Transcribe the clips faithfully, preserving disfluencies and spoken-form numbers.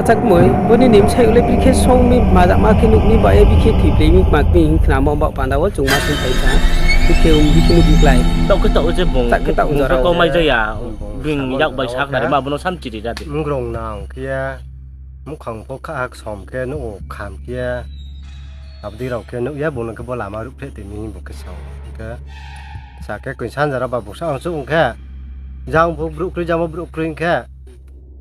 Chakmoi, bo nini bsayouh le bikhe song mi, majama khe nuh mi, ba ye bikhe thoiplei mi, kma kmi hing khnamo, baoh panda wo chung ma sung phai sa. Bikhe, um, bikhe nuh mi klái. Taoh khe taoh je bung, taoh khe taoh bung jora kau mai jaya, bung yak bai sa khnari ma, bo no sam chiri ra di. Mgrong nang khe ye, muhkhang pho kha ksom khe nuh o kham khe ye, abo dei rao khe nuh ye, bung no khe bo lama ruhphreh tini bung khe sa o. Hing khe sa khe koi sanja rao ba bung sa ang chuh ong khe, jang pho brouh kroi, jang pho brouh kroi hing khe,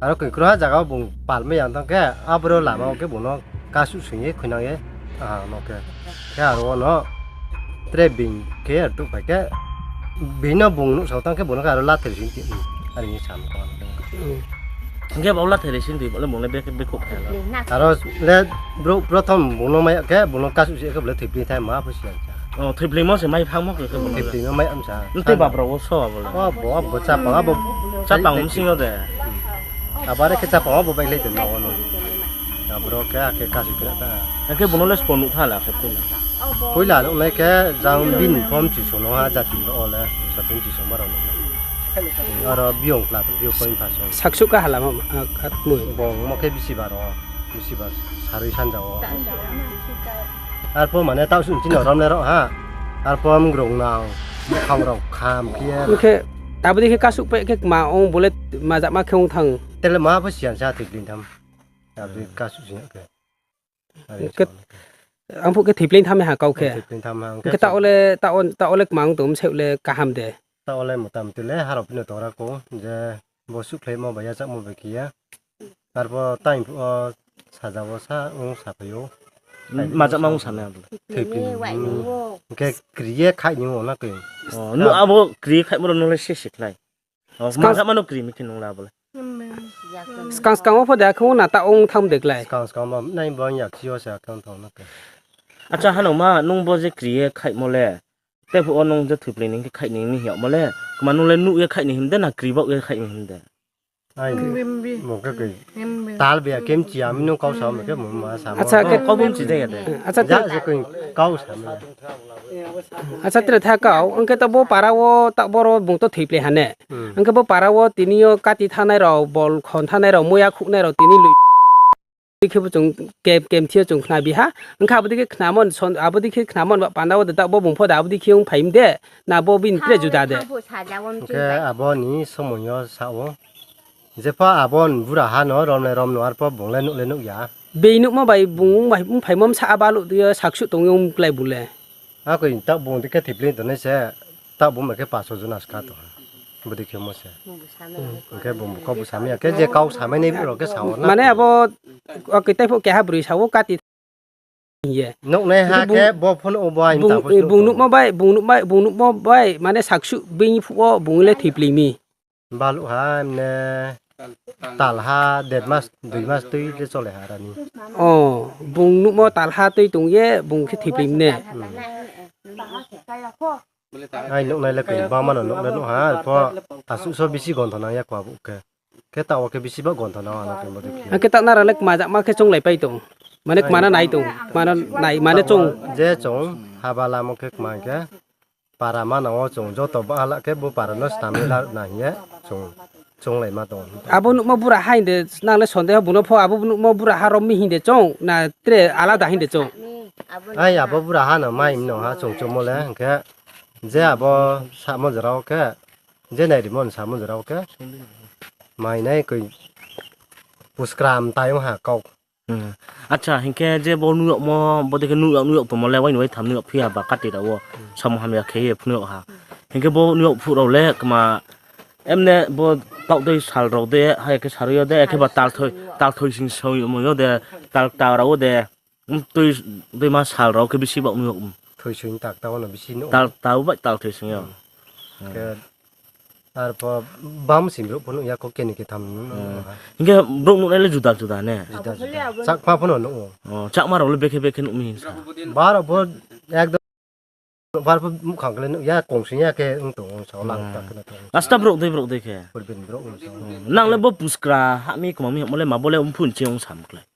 aro koi kroiha zaga wo bung palmai ya tang khe, aboro lama wo khe bung no kasuh sing ye khuinang ye, aha, no khe. Khe aro wo no tre being khe rtuhphai khe, being no bung nuhsao tang khe bung no khe aro lathai sing ti, are ni sam khe. Hing khe bo lathai sing ti, bo le bung le be, bekhouh khe. Aro le brouh prothom bung no mai ya khe, bung no kasuh sing khe bo le thoiplei thai ma pho si ya sa. O, thoipleimo se mai phangmo khe khe bo le. Thoipleimo mai am sa. Ntei ba brao wo so abo le. O, bo, bo chapang, abo chapang bsing yo de. Abare khe chapang abo bai le de no no. Aboro khe akhe kasuh khe ta. Akhe bung no le spo nuh tha la khe poila. Poila nuh nai khe jang bini phom chiso no ha jati ro o le, satin chiso ma rao nuh nai. Aro biyong kla tong, biyong koi pha so. Saksuh ka hala ma, a, a, mui. Bung mo khe bisi bar o, bisi bar sarui sanja o. Arpho mane taoh sung chini rom le rao ha. Arpho mgrong nang, muhkhang rao kham khe ye. Hing khe, abo dei khe kasuh pai khe kma ong bo le majama khe ong thang. Tele ma pho siyan sa thoiplei tham. Abo dei kasuh sing khe. Hing khe, ang phuh khe thoiplei tham ha kau khe. Thoiplei tham ha, hing khe taoh le, taoh, taoh le kma ong tong, bsayouh le kaham de. Taoh le motamuti le harao phino tongra kho, je bo suhkhlaimo bai yachakmo bai khe ya. Arpho tang phuh o saja wo sa ong saphai ou. Majama ong sa nai abo le. Thoiplei. Hing khe kri ye khaih ni ong na khe. O, nuh abo kri ye khaihmo rao no le se se khlai. O, skang majama no kri mi khe nung la bo le. Skang skang wo pho de akhe ong na taoh ong tham de klái. Skang skang ma nai bo yakchi yo se akhe ong tham na khe. Acha, hano ma nung bo je kri ye khaihmo le. Tei phuh o nung je thoiplei ni khe khaih ni mi hing yagmo le. Kma nung le nuh ye khaih ni him de na kri baoh ye khaih ni him de. Ai, mo khe koi. Tal bia khe mchi ya mi nung kau sa mi khe mo ma sa. Acha, khe kau bo mchi de ya de. Acha, ja je koi kau sa mi. Acha, tre tha kau, ang khe to bo para wo, ta boro bung to thoiplei ha ne. Ang khe bo para wo tini yo kati thanai rao, bol khon thanai rao, moya khuhnai rao tini lui khe bo chung kem, kem thi yo chung khna bi ha. Ang khe abo dei khe khnamo, abo dei khe khnamo ba panda wo de ta bo bung pho de abo dei khe ong phai mi de. Na bo bini tre juda de. Khe abo ni somoi yo sa o. Jepho abo ni bura ha no rom le rom no arpho bung le nuh le nuh ya. Bei nuhmo bai bung ong bai ong phaimo bsa abaluh tui yo saksuh tong ye ong klái bu le. Akoi taoh bung dei khe thoiplei tongnai se, taoh bung bai khe paso jona ska tong ha. Bo dei khe mo se. Hing khe bung kau bo samai ya khe je kau samai nai rao khe sa o na. Mane abo, akoi tei phuh keha broi sa o kati hing ye. Nuhnai ha khe bo pho no bo aini ta pho bung nuhmo bai, bung nuh bai, bung nuhmo bai, mane saksuh being phuh wo bung le thoiplei mi. Baluh ha, mne talha, der mas, dui mas tui le chole ha rani. O, bung nuhmo talha tui tong ye, bung khe thoiplei mne. Ai nuhnai le koi, bangma no nuh le nuh ha, pho asuh so bisi gontho nang ya kho abo khe. Khe taoh wo khe bisi ba gontho nang ano khe bo dei khe. Ang khe taoh nara le kma jakma khe chounglai pai tong. Mane kma no nai tong, kma no nai, mane chung. Je chung haba lamo khe kma khe. Para manang wo chung joto bahala khe bo para no stam ye la na hing ye chung, chounglaima tong. Abo nuhmo bura ha hing de, nang le sondeho bung no pho abo nuhmo bura ha rom mi hing de chung, na tre alada hing de chung. Ai, abo bura ha no mai mno ha chung choungmo le, hing khe je abo samo jora wo khe, je nairimo ni samo jora wo khe, mai nai koi puskram tai ong ha kau. Acha, hing khe je bo nuh yagmo, bo dei khe nuh yag, nuh yag tongmo le, waini wai tham nuh yag phi ya ba kati rao wo, samung hamya khe ye phnuh yag ha. Hing khe bo nuh yag phuh rao le, kma, emne bo taoh dei sal rao de, hai khe sarui yo de, khe ba talthoi, talthoi sing soi mo yo de, tal, tal rao wo de, tui, tuima sal rao khe bisi ba nuh yag. Thoi soi tak ta wo no bisi nuh. Tal, tal bai talthoi sing yo. Khe Arpho bam sing brouh pho nuh ya kho, keni ketham nuh ha. Hing khe brouh nuhnai le juda juda ne? Juda juda. Chakma pho no nuh o. O, Chakma rao le bekhe bekhe nuh mi hing sa. Bar pho ekdom, bar pho muhkhang khe le nuh ya, kongsing ya khe ong tong, ong sa, o lang tak khe no tong. Asta brouh dei, brouh dei khe. Purbin brouh ong sa. Nang le bo puskra ha mi kma mi hamo le ma bo le umphu nchi ong sam khlai.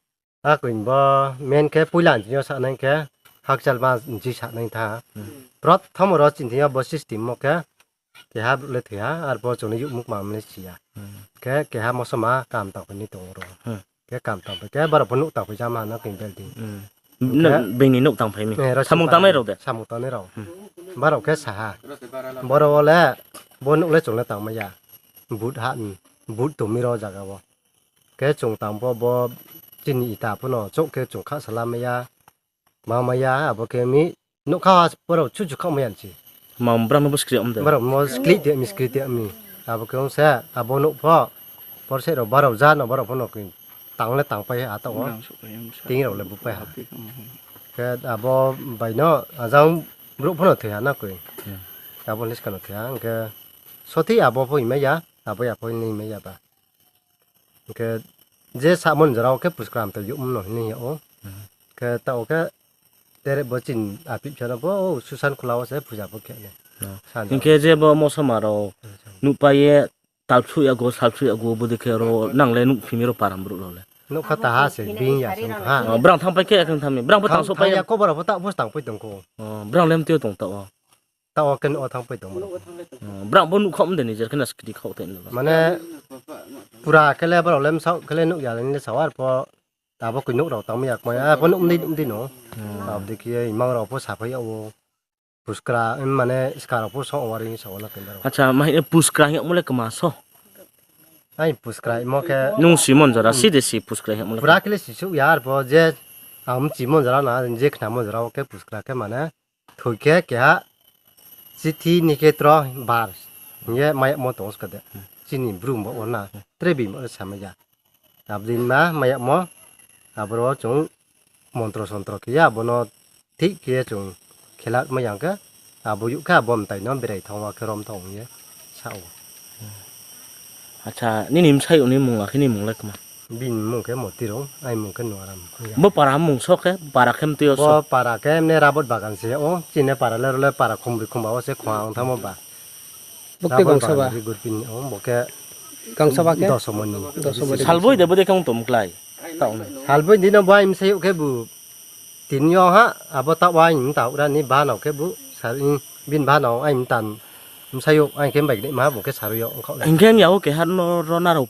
Akoi bo main khe poila nchi yo sanai khe, hakchal ma nchi sanai tha. Prothom ro chini thing yo bo system mo khe, keha brouh le thoi ha, arpho chung ni youh mukma mle si ya. Khe keha mosoma kam tang phai ni tong ro. Khe kam tangpai khe brao pho nouh tangpai jama ha na khe building. Being ni nouh tangpai mi. Samung tangnai rao de? Samung tangnai rao. Brao khe sa ha. Brao wo le, bo nouh le chung le tangmai ya. But ha, but tongmi rao zaga wo. Khe chung tang pho bo chini ita pho no chouh khe chung khasala mai ya. Ma mai ya, abo khe mi nouhkha ha brao chuchu khaoh mai ya se. Ma brao no bo skri om de? Brao no skri te mi, skri te mi. Abo khe ong se, abo nouh pho, por se rao brao ja no brao pho no khe tang le tangpai ha taoh wo. Ting rao le bupai ha. Khe abo bai no ajang brouh pho no thoi ha na koi. Abo ni skang no thoi ha, hing khe sothi abo pho himai ya, abo ya pho himai ya ba. Hing khe je samo ni jora wo khe puskra mtai youhmo no hing ya ou. Khe taoh wo khe tere bo chini aphi bsa no bo, o, Susan Khola wo se puja pho khe nai. Hing khe je bo mosoma rao nuhpai ye talsuh yagu, salsuh yagu, bodei khe ro nang le nuhphi mi ro para brouh rao le? Nouhkha taha se bing ya se ha. Brang thanngpai khe ya khe thanng mi. Brang pho tang souhpai ya kho, brao pho taoh pho tangpai tong kho. Brang le mtui yo tong taoh wo? Taoh wo khe nouh wo thanngpai tong. Brang bo nuh khaoh mdei ni jer khe na skri khaoh tei no. Mane pura khe le brao le bsaoh khe le nuh ya le sa ar pho, abo koi nouh rao tangmai ya kmai, a pho nouh mdei, mdei no. Abo dei khe ye imang rao pho saphai yag ou. Puskra, mane ska rao pho song wari sa wo na khe brao. Acha, ma hing ye puskra hing yagmo le kma so? Ai puskra hingmo khe nung simon jora, si de si puskra hingmo le. Pura khe le sisouh ya ar pho je ang mchimon jora na, je khnamon jora wo khe puskra khe mane thoi khe keha chithi ni khe tro bar hing ye mai yagmo tong ska de. Chini bru bo wo na, tre bini bo le samai ya. Abo dei ma mai yagmo, aboro chung montro sontro khe ye abo no thik khe ye chung khela mai ya khe, abo youh khe abo mtai no berai thanng wa khe rom thanng hing ye sa ou. Acha, nini bsayouh ni mung akhe nini mung le kma? Bini mung khe Motirung, aini mung khe Nuaram. Bo para mung so khe, para khe mtui yo so? Bo para khe mne Rabot Bagan se ou, chini para le ro le para khumbroi khumba wo se khong ang thanngmo ba. Rabot Bagan se gurphi ni ou, bo khe Dosomo ni. Salboi de bodei khe ong tong klái? Salboi di no bo aini bsayouh khe bu tini yo ha, abo taoh aini mta houhgra ni bahanao khe bu, bini bahanao aini mta bsayouh, aini khe bai gnaima ha, bung khe sarui yo ongkhaoh. Hing khe mya wo keha no ro nrao